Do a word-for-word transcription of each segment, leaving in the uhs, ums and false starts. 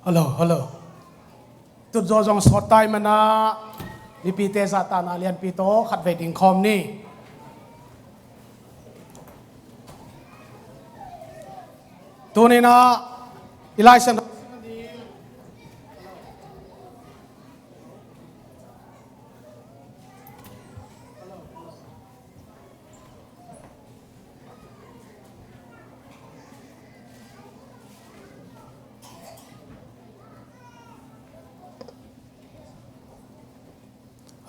Hello, hello. Tutzaw zong sawt tai mana, mipite zahtakna lianpi tawh khatvei dingkhawm ni. Tuninah i Lai Siangtho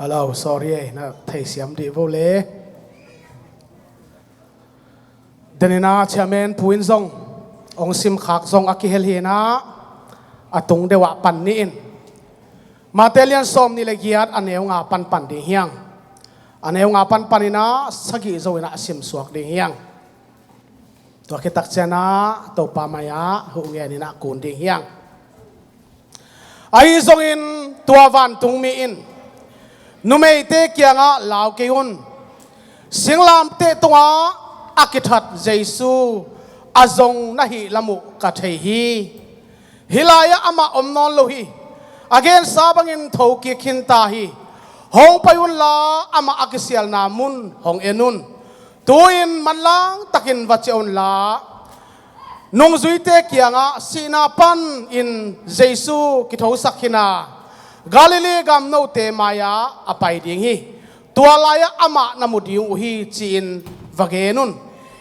Hello, sorry eh, na theisiam dih vo le. Denina chairman pu in zong ong simkhak zong a kihel hinah a tung deuh ah pan ni in. Mate lian sawm nih le giat a neu nga pan pan ding hiang. A neu nga pan pan inah sagih zo inah a simsuak ding hiang. Tua khit tak cianah Topa mai-ah huh ngen inah kun ding hiang. Ahi zongin tua vantungmi in numeite kiangah lau kei un. Singlamteh tungah a kithat Jesu a zong na hih lam uh ka thei hi. Hih lai-ah amah om nawn lo hi. A gensa bangin thokik khinta hi. Hong pai unla amah a kisialna mun hong en un. Tu-in manlang takin va ciah unla nungzuite kiangah sihna panin Jesu kithosak khin a Galilee gam note mai-ah a pai ding hi. Tua lai-ah amah na mu ding uh hi, ci-in va gen un.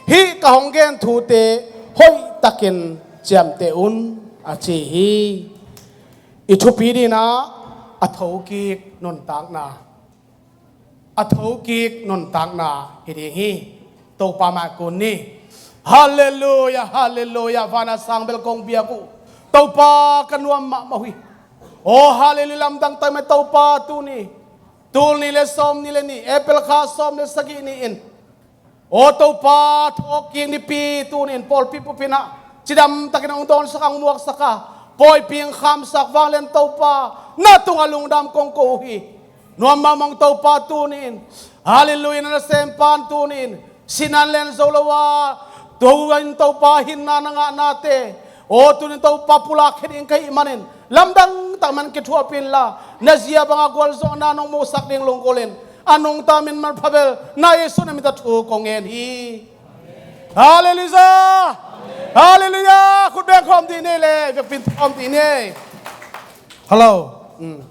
Hih ka hong gen thute hoihtakin ciamteh un, a ci hi. I thupi dinah a thokik nuntakna, a thokik nuntakna hi ding hi. Topa mai kun ni. Halleluia, halleluia. Vana sang bel kong biak uh. Topa ka nuam mahmah uh hi. O halleluia, lamdang tai mai Topa tuni. Tul nih le sawm nih le nih, April kha sawm le sagih ni in. O Topa, thawhkik nipi tuni in pawlpi pupinah cidam takin hong dawnsak, hong muaksak a, pawipi hong khamsak vanglian Topa, na tungah lungdam kong ko uh hi. Nuam mahmah ung Topa tuni in. Halleluia, na nasempan tuni in sinan len zo lo a, tu-in Topa hinna na ngahnate, aw, tunin Topa pulak khia ding ka hih manin lamdang tak man kithuahpih inla, na zia banga gualzawhna nong muhsak ding lunggulhin a nungta min manpha bel na Jesuh na min tawh thu kong ngen hi. Halleluia. Halleluia. Khut beng khawm dih ni le, vekpin khawm dih ni. Hello. Mm.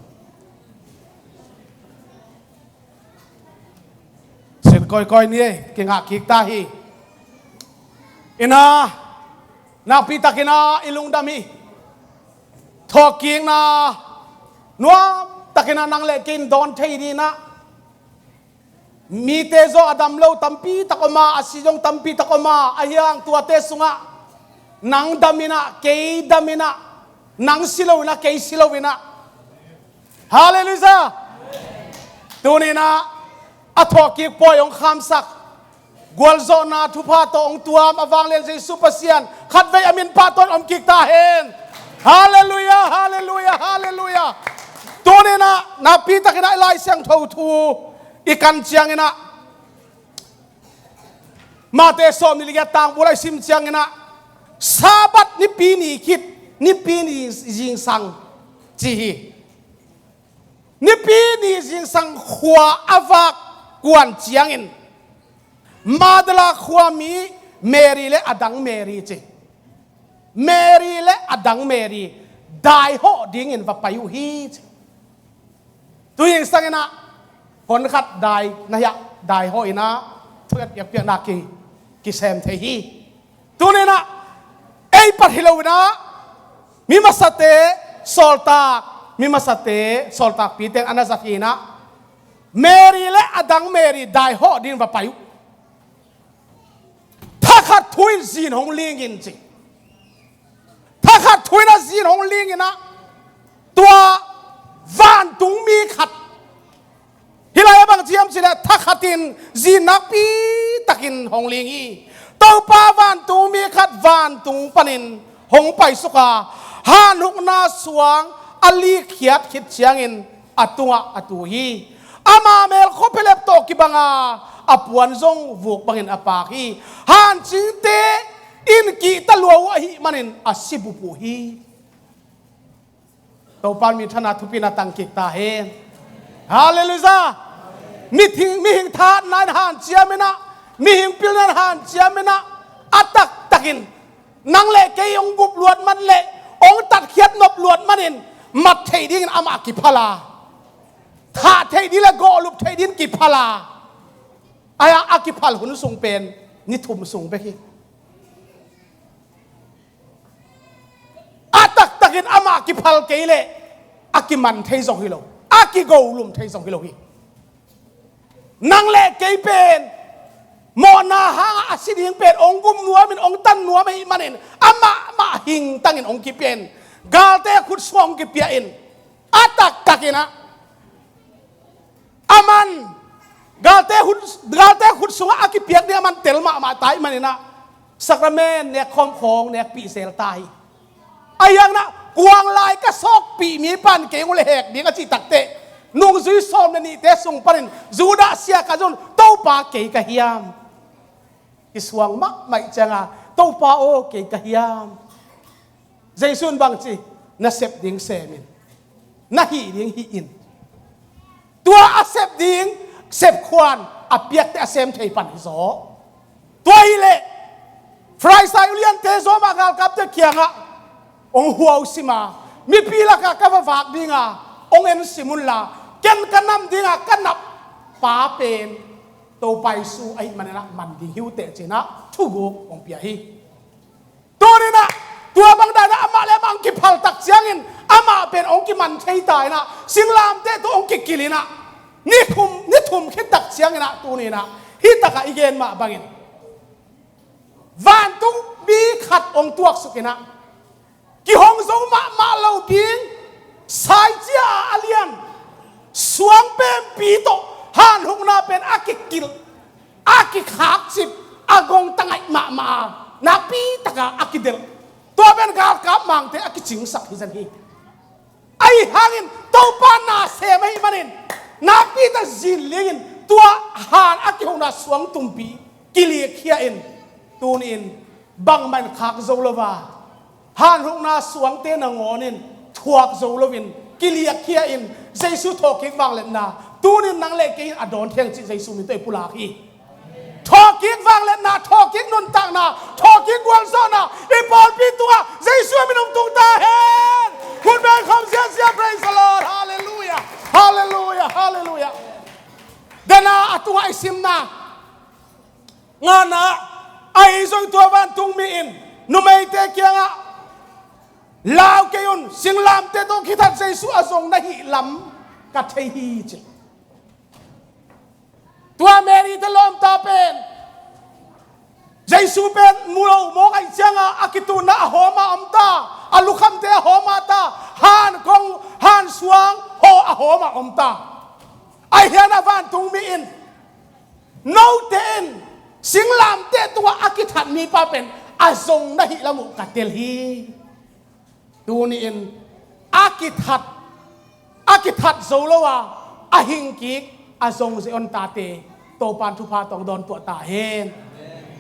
Sin kawikawi ni ei, kingah kik ta hi. Ina, nakpi takinah i lungdam hi. Thawhkikna nuam takinah nang le kei in dawn thei dinah. Mite zaw a dam lo tampi tak om a, a si zong tampi tak om a, ahi hang tuate sungah nang dam inah, kei dam inah, nang si lo inah, kei si lo inah. Halleluia. Tuninah a thawhkik pawi hong khamsak, gualzawhna thupha tawh hong tuam a vanglian Jesuh Pasian khatvei a min pah tawh in om kik ta hen. Halleluia, halleluia, halleluia. Tuninah nakpi takinah i Lai Siangtho thu i kan cianginah Mate sawm nih le giat tang bula i sim cianginah Sabbath nipi ni khit, nipi ni zingsang ci hi. Nipi ni zingsang khua a vak kuan ciangin Magdala khuami Mary le a dang Mary ci. Mary le a dang Mary daihawh dingin va pai uh hi ci. Tu zingsang inah hon khat dai na hiah daihawh inah thu et piakpiakna ki, kisem thei hi. Tuninah ei pat hi lo inah mi masate sawltak, mi masate sawltakpite in a na zat hi inah Mary le a dang Mary daihawh dingin va pai uh. Thakhat thu in zin hong ling in ci. Thakhat thu in a zin hong ling inah tua vantungmi khat, hih lai-ah bang ci hiam cih leh thakhat in zin nakpi takin hong ling hi. Topa vantungmi khat vantung panin hong paisuk a, hanhukna suang a likkhiat khit ciangin a tungah a tu hi. Ama mel khuaphialep tawh kibang a, a puan zong vuk bangin a paak hi. Hancingte in kihta lua uh ahih manin a si bup uh hi. Topa minthanna thupina tang kik ta hen. Halleluiah. Mihing, mihing thahatna in hanciam in ah, mihing pilna in hanciam in ah, a taktakin nang le kei hong gup luat man le hong tatkhiat nop luat manin mat theih dingin amah kiphal a, thah theih ding le gawhlup theih dingin kiphal a, a, a kiphal hun sung pen ni thum sung bek hi. A taktakin amah kiphal kei leh a kiman thei zong hi lo, a kigolum thei zong hi lo hi. Nang le kei pen mawhna hangah a si ding pen hong gum nuamin, hong tan nuam ahih manin amah mah hingtangin hong kipia in, galte khut sungah hong kipia in, a taktakin ah aman galte khut, galte khut sungah a kipiak ding aman tel mahmah ta ahih manin ah sakramen nek khawm khawng nekpih zel ta hi. Ahi hangin ah kuang lai ka sawkpih mipa in kei hong lehhek ding a cih takteh, nungzui sawm le nihte sung panin Judah siakha zong, Topa, kei ka hiam? Kisuang mahmah ih cianga, Topa aw, kei ka hiam? Jesu in bangci, na sep ding sem in, na hih ding hih in. Tua a sep ding sepkhuan a piakte a sem thei pan hi zaw. Tua hileh Farisai uliante zomah galkapte kiangah hong huau sim a, mipi lakah ka va vak dinga hong en sim unla, ken ka nam dinga ka nap pa pen Topa Jesu ahih manin ah man ding hi uh teh, ci-in ah thuguk hong pia hi. Tuni-in ah tua bang dan ah amah le amah hong kiphal tak ciangin amah pen hong kiman thei ta in ah, singlamteh tawh hong kikilh in ah, ni thum, ni thum khit tak ciangin ah, tuni-in ah hih takah i gen mah bangin vantungmi khat hong tuaksuk in ah, kihong zo mahmah lo ding, saicia a lian, suang pempi tawh hanhukna pen a kikilh, a kikhakcip, a gongta ngaih mahmah a, nakpi taka a kidelh, tua pen galkap mangte a kicingsak hi zen hi. Ahi hangin Topa na sem ahih manin nakpi tak zin lingin tua han a kihukna suang tumpi kilikhia in, tuni-in bangmah in khak zo lo a, hanhukna suangte nangawn in thuak zo loin kilikhia in, Jesu thawhkik vangliatna tuni-in nang le kei in a dawn thei ang cih Jesu min tawh i pulak hi. Thawhkik vangliatna, thawhkik nuntakna, thawhkik gualzawhna i pawlpi tungah Jesu min hong tung ta hen. Khut beng khawm ziahziah, praise the Lord, halleluiah, halleluiah, halleluiah. Dena a tungah i simna ngana, ahi zong tua vantungmi in numeite kiangah, lau kei un, singlamteh tawh kithat Jesu a zong na hih lam ka thei hi, ci. Tua Mary te lawmta pen Jesu pen mu lo mawk ahih cianga a kitunna a hawma om ta, a lukhamte a hawma ta, han kong, han suang haw a hawma om ta. Ahi hangin a vantungmi in, note in singlamteh tungah a kithat mipa pen a zong na hih lam uh ka tel hi. Tuni-in a kithat, a kithat zo lo a, a hingkik, a zong zia on tate Topan thupha tawh dawn tuah ta hen.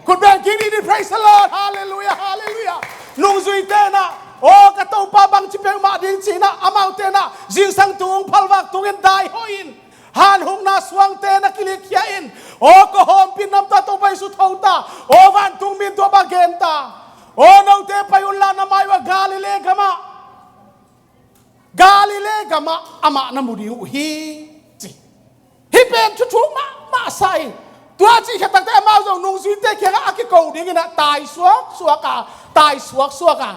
Khut beng kik ni, praise the Lord, halleluiah, halleluiah. Nungzuite in ah, aw ka Topa bangci peuhmah ding ci-in ah, amaute in ah zingsang tung phalvak tungin daihoih in, hanhukna suangte na kilikhia in, aw ka hawmpin namta Topa Jesu tho ta, aw vantungmi in tua bang gen ta, aw note pai unla na mai uh a Galilee gamah, Galilee gamah amah na mu ding uh hi, ci. Hih pen thuthu mahmah sa hi. Tua cih khit takteh amau zong nungzuite kiangah a kiko dingin ah tai suaksuak a, tai suaksuak a.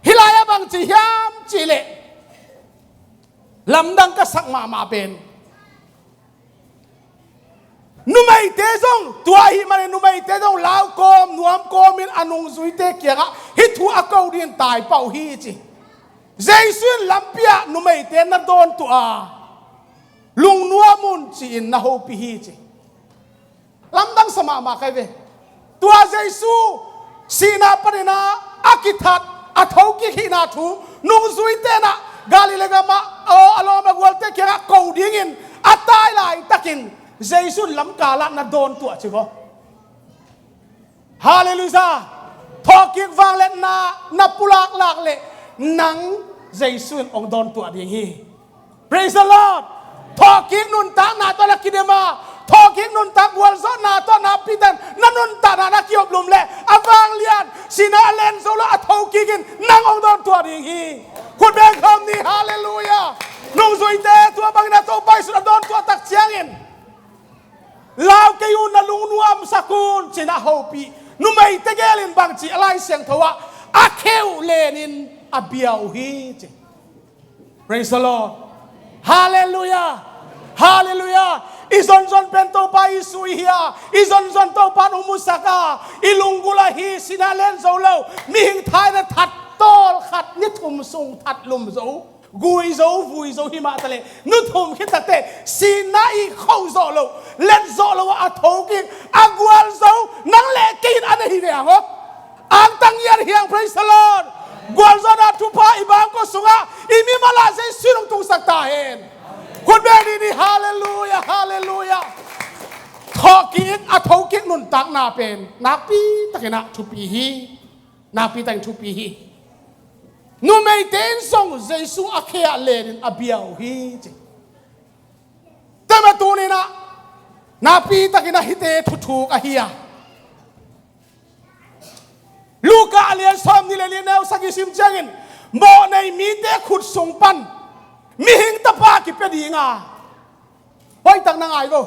Hih lai-ah bang ci hiam cih leh, lamdang ka sak mahmah pen numeite zong, tua ahih manin numeite zong lau kawm nuam kawmin a nungzuite kiangah hih thu a ko dingin tai pah uh hi, ci. Jesu in lampi-ah numeite na dawn tuah a, lungnuam un ci-in na hopih hi, ci. Lamdang sa mahmah kai ve. Tua Jesu sihna panin ah a kithat, a thokik hihna thu nungzuite in ah Galilee gamah, aw a lawm a gualte kiangah ko dingin a tai laitakin Jesu in lamkalah na dawn tuah, ci vaw. Halleluiah. Thawhkik vangliatna na pulaklak leh nang Jesu in hong dawntuah ding hi. Praise the Lord. Thawhkik nuntakna tawh na kidem a, thawhkik nuntak gualzawhna tawh nakpi takin na nuntakna na ki-op lum leh, a vanglian, sihna a len zo lo a thokik in nang hong dawntuah ding hi. Khut beng khawm ni. Halleluiah. Nungzuite, tua bangin a Topa Jesu in a dawntuah tak ciangin, "Lau kei un, na lungnuamsak un," ci-in a hopih. Numei tegel in bangci a Lai Siangtho ah, "A khe uh lenin a bia uh hi," ci. Praise the Lord. Halleluiah. Halleluiah. I zonzon pen Topa Jesu i hi a, i zonzon Topa in hong musak a, i lunggulh ahi, sihna len zo lo, mihing thaina that tawlkhat, ni thum sung that lum zo, gui zo, vui zo hi mah taleh, ni thum khit takteh sihna i khoh zawh loh, let zawh loh a thokik, a gualzo nang leh kei in a na hi ve hang aw. Angtang ngiat hi hang. Praise the Lord. Gualzawhna thupha i bangkua sungah i mimal ah Jesu in hong tungsak ta hen. Khut beng ni ni. Halleluiah, halleluiah. Thawhkik, a thokik nuntakna pen nakpi takin a thupi hi. Nakpi takin thupi hi. Numeite in zong Jesu a khe ah lenin a bia uh hi, ci. Tua mah tuni-in ah nakpi takin a hihte thuthuk ahi a, Luka a lian sawmnih leh li, neu sagih sim ciangin, mawhnei mite khut sung pan mihing Tapa kipia ding a, hoihtak na ngai vo.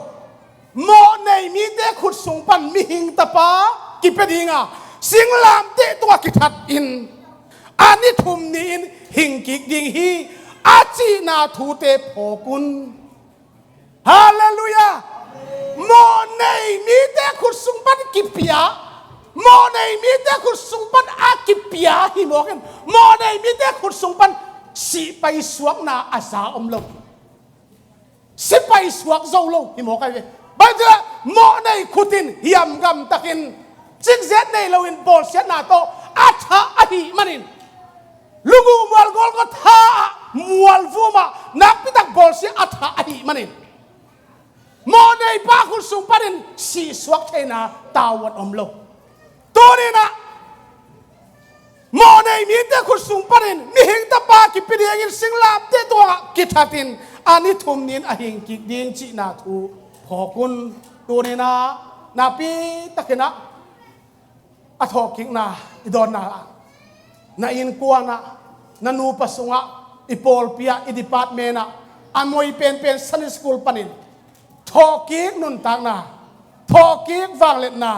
Mawhnei mite khut sung pan mihing Tapa kipia ding a, singlamteh tungah kithat in, a ni thum ni-in hing kik ding hi, a cihna thute phawk un. Halleluiah. Mawhnei mite khut sung pan kipia, mawhnei mite khut sung pan a kipia hi mawk in, mawhnei mite khut sung pan sih paisuakna a za om lo, sih paisuak zo lo hi mawk ahi ve. Bang hang hiam cih leh mawhnei khut in hiam gamtakin cikzet nei loin bawlsiatna tawh a thah ahih manin, lunggulh mual Golgotha ah, mual vum ah nakpi tak bawlsia a thah ahih manin, mawhnei pa khut sung panin sihsuak theihna tavuan om lo. Tuni-in ah mawhnei mite khut sung panin mihing Tapa kipia dingin singlamteh tungah kithat in, a ni thum ni-in a hing kik ding cihna thu phawk un. Tuni-in ah nakpi takin ah a thawhkikna i dawnna ah, na innkuan ah, na nupa sungah, i pawlpi ah, i department ah, a moi penpen Sunday school panin thawhkik nuntakna, thawhkik vangliatna,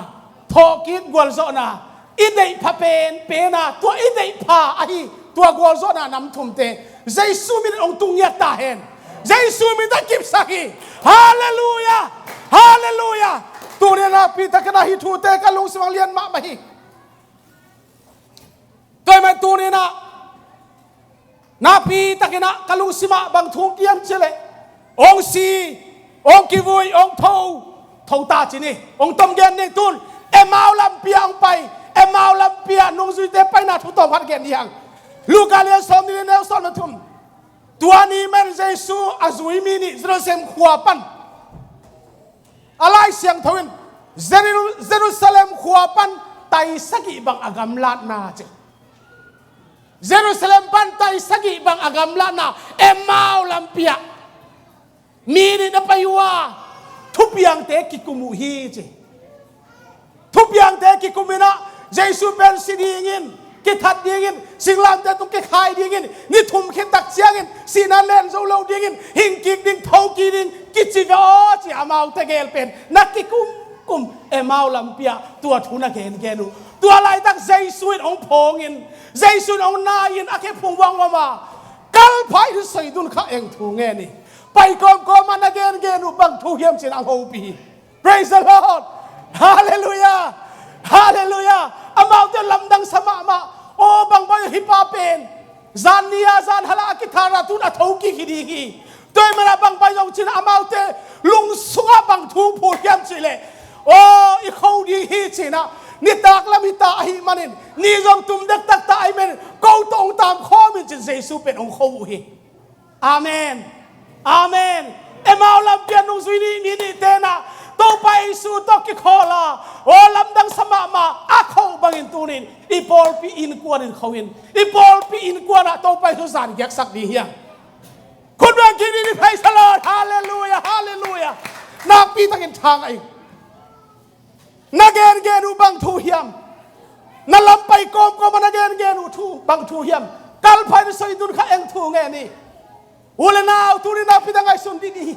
thawhkik gualzawhna i deih pha penpen a, tua i deih pha ahi tua gualzawhna nam thumte Jesu min in hong tung ngiat ta hen. Jesu min in a kipsak hi. Halleluiah. Halleluiah. Tuni-in ah nakpi takin ah hih thute ka lungsim ah lian mahmah hi. Tua ahih manin tuni-in ah nakpi takin ah ka lungsim ah bang thu hong ki hiam cih leh, hong si, hong kivui, hong tho, tho ta ci ni, hong tom gen ni. Tun Emau lampi ah hong pai, Emau lampi ah nungzuite paina thu tawm khat gen ni hang. Luka lian sawmnih leh li, neu sawm leh thum. Tua ni manin Jesu a zui mi nih Jerusalem khua pan, a Lai Siangtho in Jeru-, Jerusalem khua pan tai sagih bang a gamlatna ci. Jerusalem pan tai sagih bang a gamlatna Emau lampi ah mi nih na pai uh a, thupiangte kikum uh hi ci. Thupiangte kikum in ah, Jesu pen si dingin, kithat dingin, singlamteh tung kikhai dingin, ni thum khit tak ciangin sihna len zo lo dingin, hing kik ding, tho kik ding kici ve aw ci-a amaute gel pen na kikumkum, Emau lampi ah tua thu na gengen uh. Tua laitak Jesu in hong phawngin, Jesu in hong nai-in a khe phungvuang om a, kalpha in soi dun kha eng thu ngen hi. Pai kawmkawm a na gengen uh bang thu hiam ci-in hong hopih hi. Praise the Lord. Halleluiah. Halleluiah. Amaute lamdang sa mahmah. Aw, bang bai hih pa pen zan ni-a zan hal ah a kithar a, tun a thokik hi ding hi. Tua ahih manin bang bai zong ci-in amaute lungsung ah bang thu phut hiam cih leh, aw, i kho ding hi ci-in ah, nitak lam hi ta ahih manin, ni zong tum dektak ta ahih manin, ko tawh hong tam khawm in ci-in Jesu pen hong kho uh hi. Amen. Amen. Emau lampi ah nungzui nih mi nihte in ah, Topa Jesu tawh kikhawl a, aw lamdang sa mahmah a khoh bangin tunin i pawlpi innkuan in kho in, i pawlpi innkuan ah Topa Jesu zan giaksak ding hiam? Khut beng kik ni, praise the Lord. Halleluiah, halleluiah. Nakpi takin thang ahi. Na gengen uh bang thu hiam? Na lampai kawmkawm a na gengen uh thu bang thu hiam? Kalphain soi dun kha eng thu ngen hi. U le nau, tuni nakpi tak ngaihsun dih ni.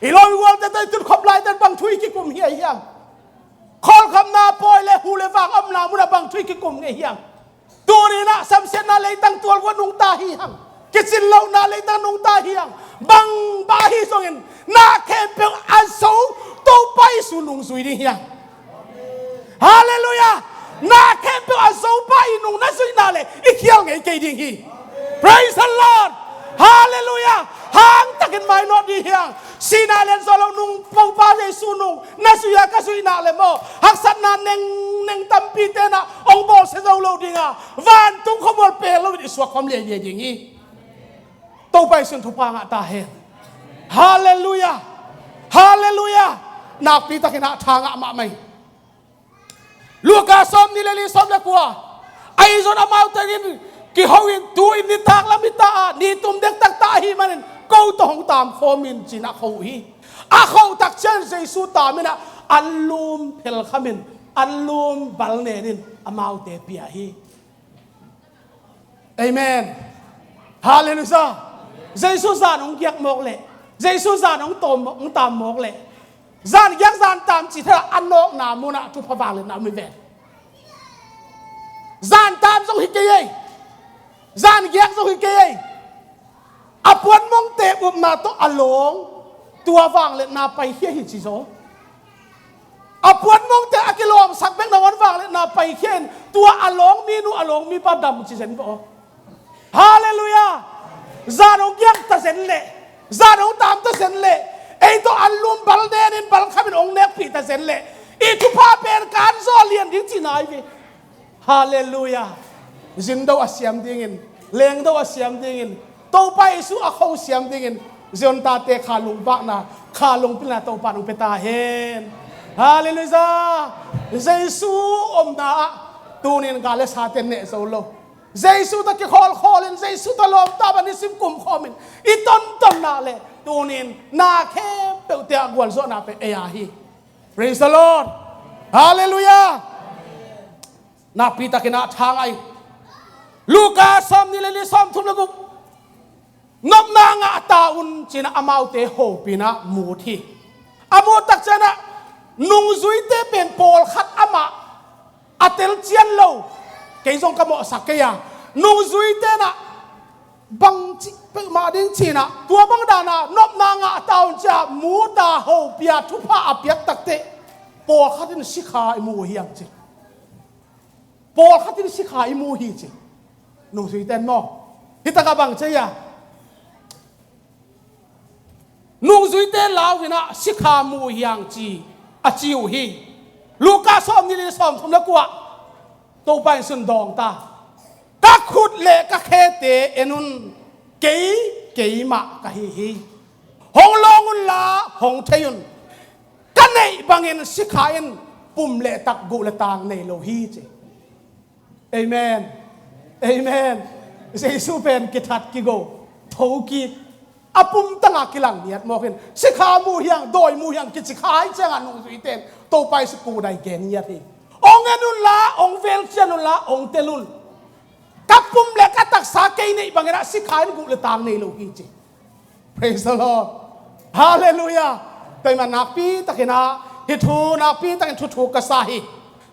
I lawm i gualte tawh i tutkhop laite bang thu i kikum hi hiam? Khawlkhamna pawi le hu le vang omna munah bang thu i kikum ngei hiam? Tuni-in ah samsiatna leitang tualgua nungta hi hang. Kicin lohna leitang nungta hi hang. Bang bang ahi zongin na khempeuh a zo Topa Jesu nungzui ding hi hang. Halleluiah. Na khempeuh a Topa i nung na zuihna le i khial ngei kei ding hi. Praise the Lord. Halleluiah. Hangtakin mainawt ding hi hang. Sihna lian zawh loh nung Topa Jesu nung na zui a ka zuihna le maw, haksatna nengneng tampi tenah hong bawlsia zo lo dinga, vantung khuamual pel loin i suak khawm liailiai ding hi. Topa Jesu in thupha ngah ta hen. Halleluiah. Halleluiah. Nakpi takin ah tha ngah mahmah hi. Luka sawmnih le li, sawm le kua. Ahi zongin amaute in kiho in, tu-in nitak lam hi ta a, ni tum dektak ta ahih manin ko tawh hong tam khawm in, ci-in a kho uh hi. A khoh tak ciang Jesu tam in ah, an lum phelkham in, an lum bal nen in amaute pia hi. Amen. Halleluiah. Jesu zan hong giak mawk leh, Jesu zan hong tawm, hong tam mawk leh, zan giak zan tam cih theih a nawkna munah thupha vangliatna om hi ve. Zan tam zong hi kei ei. Zan giak zong hi kei ei. A puanmongte upna tawh a lawng, tua vangliatna paikhia hi ci zaw. A puanmongte a kilawmsak bek nangawn vangliatna paikhia in, tua a lawng minu, a lawng mipa dam ci zen ve aw. Halleluiah. Zan hong giak ta zen leh, zan hong tam ta zen leh, ei tawh an lum bal nen in, bal kham in hong nekpih ta zen leh, i thupha pen kan zaw lian ding cihna hi ve. Halleluiah. Zindo a siam dingin, lengdo a siam dingin, Topa Jesu a kho siam dingin, Zion tate kha lungvakna, kha lungpilna Topa in hong pia ta hen. Halleluiah. Jesu omna ah tunin gal le sate neh zo lo. Jesu tawh kikhawlkhawl in, Jesu tawh lawmta bang nisim kumkhawm in i tontonna le tunin na khempeuhte ah gualzawhna pen ei a hi. Praise the Lord. Halleluiah. Nakpi takin ah tha ngah hi. Luka sawmnih le li, sawmthum le guk. Nopna ngah ta un, ci-in ah amaute hopih in ah mut hi. A mut tak ciangin ah nungzuite pen pawlkhat amah a telcian lo, kei zong ka mawhsak kei a, nungzuite in ah bangci peuhmah ding ci-in ah, tua bang dan a nopna ngah ta un ci-a mut a hopih a thupha a piak takteh, pawlkhat in sikha i mu uh hi hang ci. Pawlkhat in sikha i mu uh hi ci. Nungzuite in maw, hi takah bang ci a, nungzuite lau in ah sikha mu uh hi hang ci, a ci uh hi. Luka sawmnih le sawmthum le kua, Topa in sundawng ta. Ka khut le ka khete en un, kei keimah ka hi hi. Hong lawng unla hong thei un. Ka neih bangin sikha in pum le tak, guh le tang nei lo hi ci. Amen. Amen. Jesu pen kithat kigo, thokik, a pumtanga kilang ngiat mawk in, sikha mu hi hang, dawi mu hi hang kici kha ahih ciangin nungzuite in Topa Jesu pudai gen ngiat hi. Hong en unla, hong velcian unla, hong tel un. Ka pum le ka taksa kei neih bangin ah sikha in guh le tang nei lo hi ci. Praise the Lord. Halleluiah. Tua ahih manin nakpi takin ah hih thu nakpi takin thuthuk ka sa hi.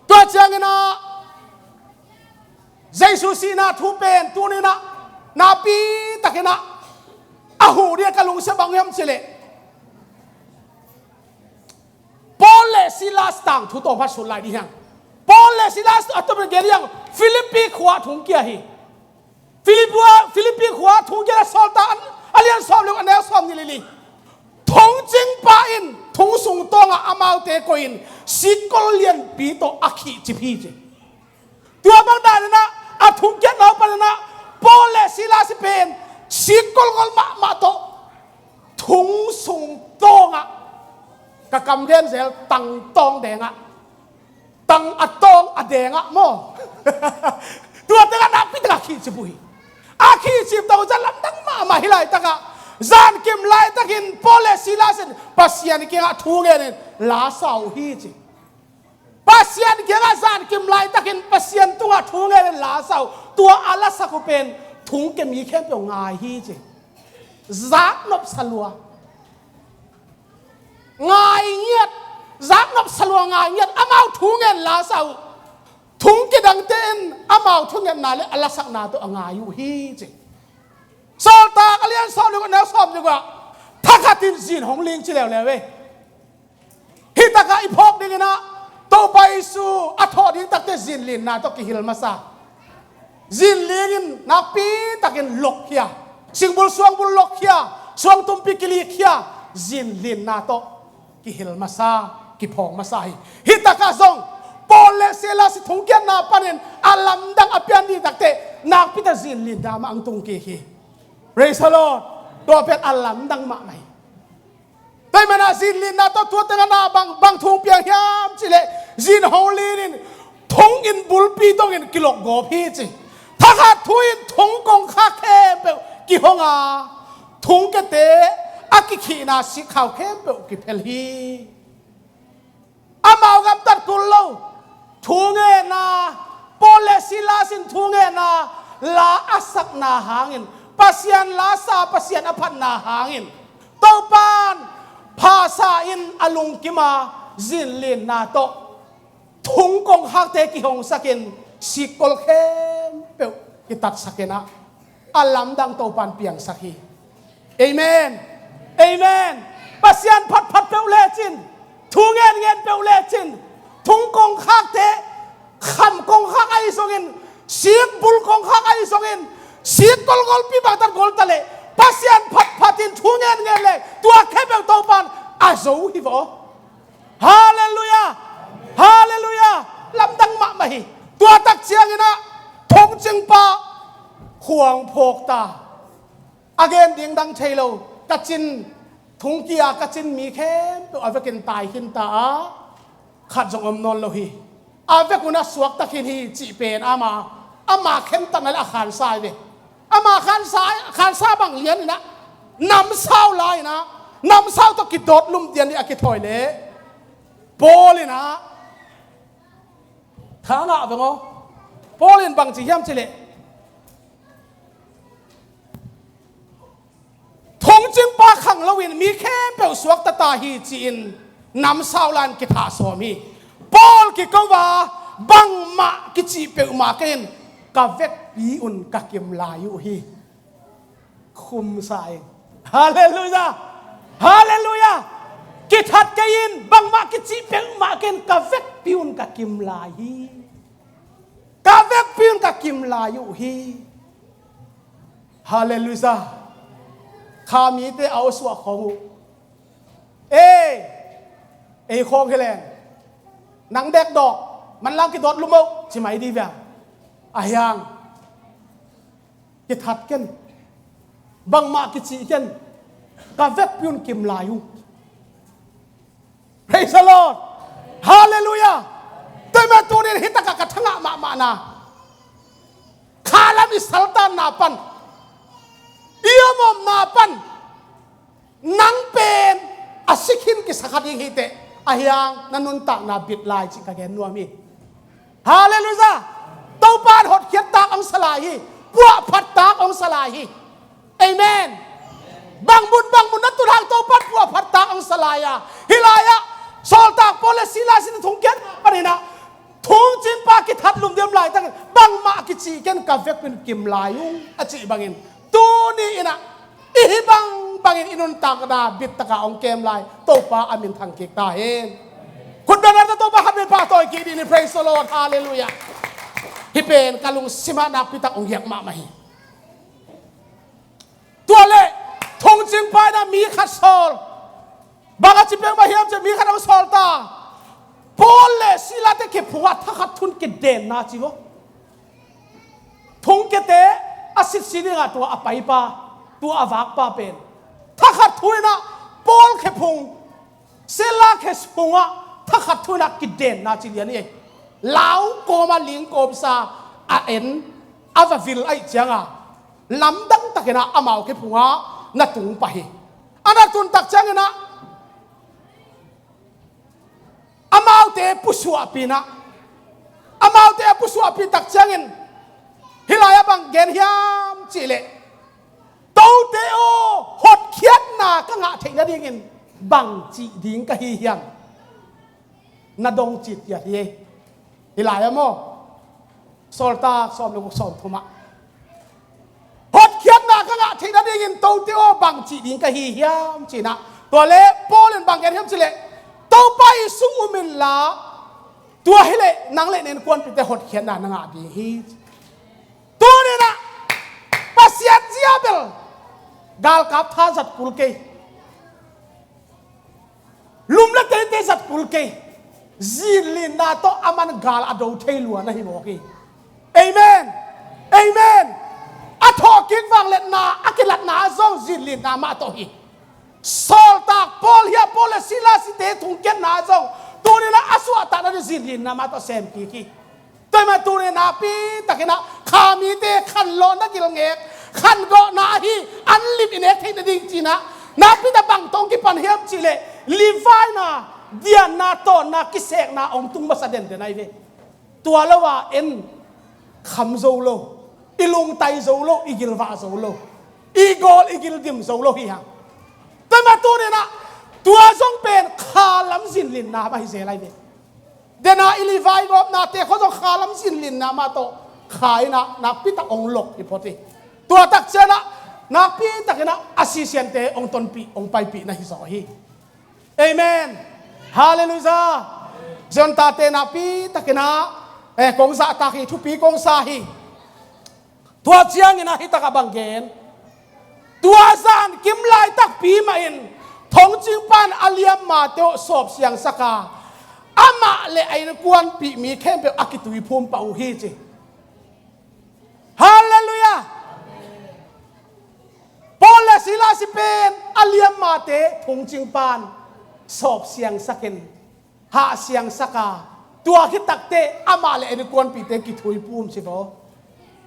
Tua ciangin ah Jesu sihna thu pen tuni-in ah nakpi takin ah a huh ding a ka lungsim bang hiam cih leh, Paul le Silas tangthu tawm khat sut lai ding hi hang. Paul le Silas a tawpin gen hi hang, Filippi khua ah thung kia hi. Filippi, Filippi khua ah thung kia, Sawltak a lian sawm le guk, a neu sawmnih le li. Thongcingpa in thong sung tawngah amaute koih in sikkol lianpi tawh a khihcip hi ci. Tua bang danin ah a thungkiatna uh panin ah Paul le Silas pen sikkol ngol mahmah tawh thong sung tawngah Ka kam gen zel tang tawng dengah, tang a tawng a dengah maw. Tua tengah nakpi tengah khihcip uh hi. A khihcip tawh zat lamdang mahmah hi laitakah, zankim laitakin Paul le Silas in Pasian kiangah thu ngenin la sa uh hi ci. Pasian kiangah zankim laitakin Pasian tungah thu ngenin la sa uh. Tua a lasak uh pen thongkia mi khempeuh ngai hi ci. Zaknop salua ngai ngiat, zaknop salua ngai ngiat, amau thu ngen la sa uh. Thongkia dangte in amau thungetna le a lasakna tawh a ngai uh hi ci. Sawltak a lian sawm le guk, a neu sawm le guk ah thakhat in zin hong ling ci leuleu ei. Hih takah i phawk dinginah Topa Jesu a thawh ding takte zinlinna tawh kihil masa. Zinling in nakpi takin lokkhia, singbul suangbul lokkhia, suangtumpi kilikkhia, zinlinna tawh kihil masa, kiphawng masa hi. Hih takah zong Paul le Silas i thongkiatna panin a lamdang a pian ding takte nakpi tak zinlinna mah ang tung kik hi. Praise the Lord. Tua pen a lamdang mahmah hi. Tua ahih manin zinlinna tawh tua tengah na bang, bang thu piang hiam cih leh, zin hong lin in thong in bulpi dongin kilokgawp hi ci. Thakhat thu in thong kongkhak khempeuh kihong a, thongkiate a kikhihna sikkhau khempeuh kiphel hi. Amau gamtat kul lo. Thungetna, Paul le Silas in thungetna la a sakna hangin, Pasian la sa, Pasian a phatna hangin, Topan phasa in a lungkima zinlinna tawh thong kongkhakte kihongsakin sikkol khempeuh kitatsakinah a lamdang Topan piangsak hi. Amen. Amen. Pasian phatphat peuh lecin, thu ngenngen peuh lecin, thong kongkhakte, kham kongkhak ahi zongin, sikbul kongkhak ahi zongin, sik golgolpi bangtan golta leh, Pasian phatphat in thu ngenngen le tua khempeuh Topan a zo hi vaw. Halleluiah. Halleluiah. Lamdang mahmah hi. Tua tak cianginah thongcingpa khuang phawk ta. A gen ding dang thei lo, ka cin thongkia, ka cin mi khempeuh a vekin tai khin ta a, khat zong om nawn lo hi. A vek unah suakta khin hi cih pen ama, ama khentatna le a khansa hi ve. Ama khansa, khansa bang lian inah namsau la inah, namsau tawh kidawt lum dian dih a kithawi leh Paul inah tha ngah veng aw. Paul in bangci hiam cih leh, thongcingpa khang loin mi khempeuh suakta ta hi ci-in namsau la-in kithah sawm hi. Paul kiko a, bangmah kicih peuhmah kei in ka vekpi un ka kim lai uh hi. Khumsa ing. Halleluiah. Halleluiah. Kithat kei in, bangmah kicih peuhmah kei in ka vekpi un ka kim lai hi. Ka vekpi un ka kim lai uh hi. Halleluiah. Kha mite a awsuah khawng uh. Ei, ei khawng hi leng, nang dekdawk, manlang kidawt lum uh ci mai dih veng. A hiang, kithat ken, bangmah kicih ken, ka vekpi un kim lai uh. Praise the Lord. Halleluiah. Tua ahih manin tuni-in hih takah ka thangah mahmahna, khalam i saltanna pan, i om omna pan, nang pen a si khin kisa kha ding hi teh, a hiang na nuntakna bit lai cih ka gen nuam hi. Halleluiah. Topa in hotkhiat tak hong sa lai hi. Puahphat tak hong sa lai hi. Amen. Bang mun bang mun na tun hang Topa in puahphat tak hong sa lai a, hih lai-ah Sawltak Paul le Silas in thongkiat paninah thongcingpa kithat lumdiam laitakin bangmah kicih ken ka vekpi un kim lai uh a cih bangin, tuni inah i hih bangbangin i nuntakna bittaka hong kem lai Topa a min thang kik ta hen. Khut beng a ta Topa khat bek pahtawi kik dih ni. Praise the Lord. Halleluiah. Hih pen ka lungsimah nakpitak hong giak mahmah hi. Tua leh thongcingpa inah mi khat sawl. Bang a ci peuhmah hiam cih leh mi khat hong sawl ta. Paul le Silas-te khe phungah thakhat thu-in kidenna ci maw. Thongkiate a sitsi dingah tua a paipa, tua a vakpa pen thakhat thu-in ah Paul khe phung Sela khe sungah thakhat thu-in ah kidenna ci lian hi. Lau kawm a ling kawmsa a en a va vil ahih cianga lamdang takin ah amau khe phungah na tung pah hi. A na tun tak ciangin ah amaute pusuahpih in ah, amaute a pusuahpih tak ciangin hih lai-ah bang gen hiam cihleh, "Tote aw, hotkhiatna ka ngah theih nadingin bang cih ding ka hi hiam?" Na dong citciat hi. Hih lai-ah maw, Sawltak sawm le guk, sawmthum ah, "Hotkhiatna ka ngah theih nadingin tote aw, bang cih ding ka hi hiam?" ci-in ah. Tua leh Paul in bang gen hiam cihleh, "Topa Jesuh um inla, tua hileh nang le na innkuanpihte hotkhiatna na ngah ding hi." Tuni-in ah Pasian zia bel galkap tha zat kul kei, lum le teitei zat kul kei, zinlinna tawh aman gal a do thei lua na hi mawk hi. Amen. Amen. A thawhkik vangliatna, a kilatna ah zong zinlinna mah tawh hi. Sawltak Paul hi a, Paul le Silas-te thongkiatna ah zong tuni-in ah a suahtakna ding zinlinna mah tawh semkik hi. Tua ahih manin tuni nakpi takin ah kha mite khanlawhna gilngek, khangawhna ahi an lim i nek theih nading ci-in ah nakpi tak bang tawh hong kipan hiam cihleh, Levi-na, dianna, tawnna, kisekna hong tung masa denden ahi ve. Tua lo-a en kham zo lo, i lungtai zo lo, i gilvah zo lo, i gawl i gildim zo lo hi hang. Tua ahih manin tuni-in ah tua zong pen khalam zinlinna mah hi zel ahi ve. Dena i Levi gawpnate khawng zong khalam zinlinna mah tawh kha in ah nakpi tak hong lok hi phot hi. Tua tak ciangin ah nakpi takin ah a sisiante hong tonpih, hong paipih na hi zaw hi. Amen. Halleluiah. Zion tate nakpi takin ah, eh, kong zahtak hi, thupi kong sa hi. Tua ciangin ah hih takah bang gen, tua zan kim laitakpi mahin thongcingpa in a liammate aw sawp siangsak a, amah le a innkuanpih mi khempeuh a kituiphum pah uh hi ci. Halleluiah. Paul le Silas pen a liammate thongcingpa in sawp siangsak in, hah siangsak a, tua khit takteh amah le a innkuanpihte kituiphum ci vaw.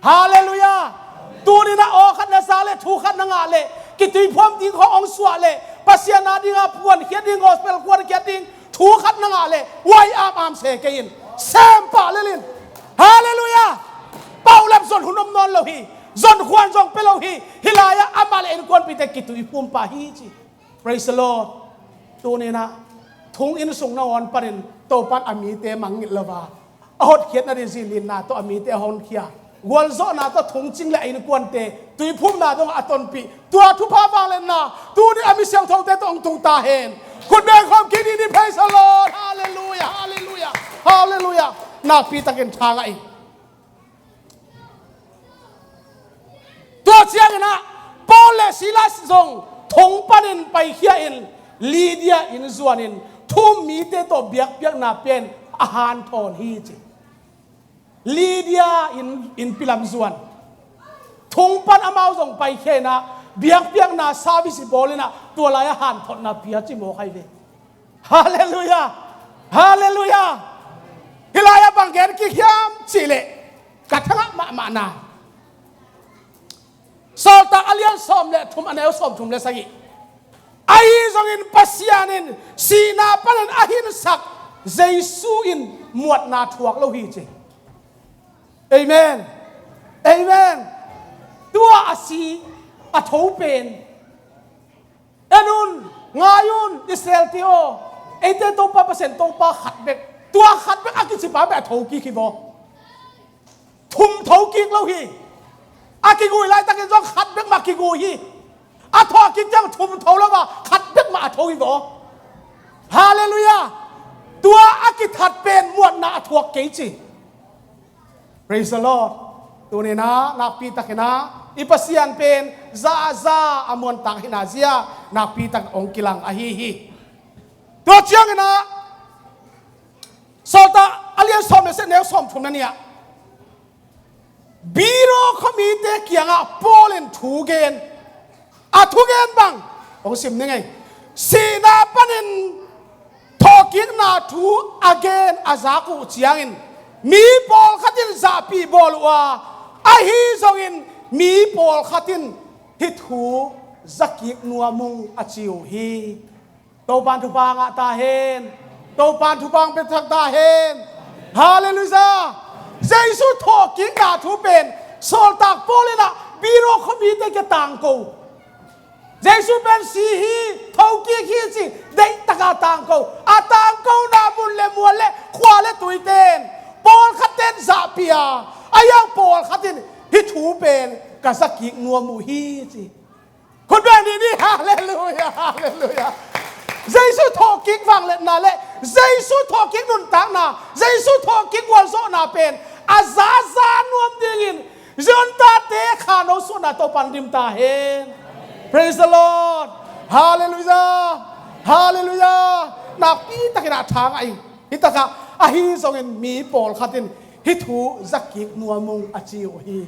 Halleluiah. Tuni-in ah aw khat na za leh, thu khat na ngah leh, kituiphum ding khawng hong suah leh, Pasian a dinga phuankhiat ding, gospel phuankhiat ding thu khat na ngah leh, huai amam se kei in, sem pah lel in. Halleluiah. Paulap zon hun om nawn lo hi. Zonkhuan zong pia lo hi. Hih lai-ah amah le a innkuanpihte kituiphum pah hi ci. Praise the Lord. Tuni-in ah thong inn sung nangawn panin Topa in a mite mangngilh lo a, a hotkhiatna ding zinlinna tawh a mite a honkhia, gualzawhna tawh thongcing le a innkuante tuiphumna dongah a tonpih, tua thupha vangliatna tuni a mi siangthote tawh hong tung ta hen. Khut beng khawm kik ni. Praise the Lord. Halleluiah, halleluiah, halleluiah. Nakpi takin tha ngah ing. Tua ciangin ah Paul le Silas zong thong panin paikhia in, Lydia inn zuanin thu-um mite tawh biakpiakna pia in a hanthawn hi ci. Lydia inn, innpi lam zuan. Thong pan amau zong paikhia in ah biakpiakna service bawl in ah tua lai-ah hanthotna pia ci mawk ahi ve. Halleluiah. Halleluiah. Hih lai-ah bang gen kik hiam cihleh, ka thangah mahmahna, Sawltak a lian sawm le thum, a neu sawmthum le sagih. Ahi zongin Pasian in sihna panin a hinsak Jesu in muatna thuak lo hi ci. Amen. Amen. Tua a si a tho pen, en un, ngai un, Israel-te aw, eite Topa Pasian Topa khat bek, tua khat bek a kicipa bek a thokik hi vaw. Thum thokik lo hi. A kigui laitakin zong khat bek mah kigui hi. A thawhkik ciang thum tho lo a, khat bek mah a tho hi vaw. Halleluiah. Tua a kithat pen muatna a thuak kei ci. Praise the Lord. Tuni-in ah nakpi takin ah i Pasian pen za a za a muantak hina zia nakpi tak hong kilang ahi hi. Tua ciangin ah Sawltak a lian sawm le sagih, neu sawmthum na nih ah Biro khuamite kiangah Paul in thu gen. A thugen bang hong sim ni ngei. Sihna panin kikna thu a gen a zak uh ciangin mi pawlkhat in zahpih bawl uh a, ahi zongin mi pawlkhat in hih thu zakik nuam ung a ci uh hi. Topan thupha ngah ta hen. Topan thupha hong pia thak ta hen. Halleluiah. Jesu thawhkikna thu pen Sawltak Paul in ah Biro khuamite kiang tangko. Jesu pen si hi, thokik hi ci, deihtakin tangko. A tangkona mun le mual le khua le tuite in pawlkhat ten zahpih a, a hiang pawlkhat in hih thu pen ka zakik nuam uh hi ci. Khut beng ni ni, halleluiah, halleluiah. Jesu thawhkik vangliatna le Jesu thawhkik nuntakna, Jesu thawhkik gualzawhna pen a zaza nuam dingin Zion tate kha no suahna Topan dim ta hen. Praise the Lord. Halleluiah. Halleluiah. Nakpi takin a thang ahi. Hih takah ahi zongin mi pawlkhat in hih thu zakik nuam ung a ci uh hi.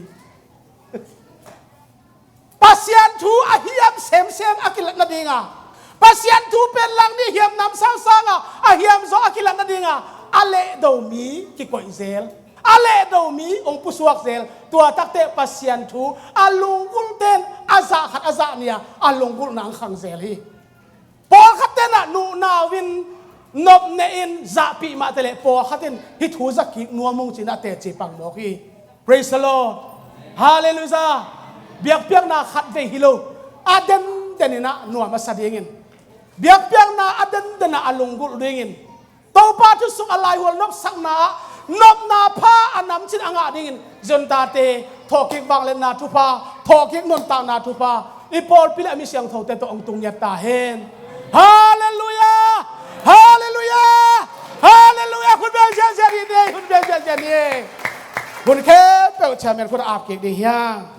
Pasian thu a hiam semsem a kilat nadinga, Pasian thu pen langni hiam namsau sanga a hiam zaw a kilat nadinga a lehdo mi kikoih zel, a lehdo mi hong pusuak zel. Tua takte Pasian thu a lunggulhten a zah khat a zah nih a lunggulhna hong khang zel hi. Pawlkhat ten ah nuhnau in nopnehin zahpih mah teh leh pawlkhat in hih thu zakik nuam ung ci-in a teci pang mawk hi. Praise the Lord. Halleluiah. Biakpiakna khatvei hi lo, a denden in ah nuam a sa dingin, biakpiakna a denden ah a lunggulh dingin, Topa thu sung a laihual nopsakna ah nopna pha a namcin a ngah dingin Zion tate thawhkik vangliatna thupha, thawhkik nuntakna thupha i pawlpi le a mi siangthote tawh hong tung ngiat ta hen. Halleluiah. Halleluiah. Halleluiah. Hun beng ziahziah ni, hun beng ziahziah ni. Hun khempeuh chairman khut a ap kik ding hi hang.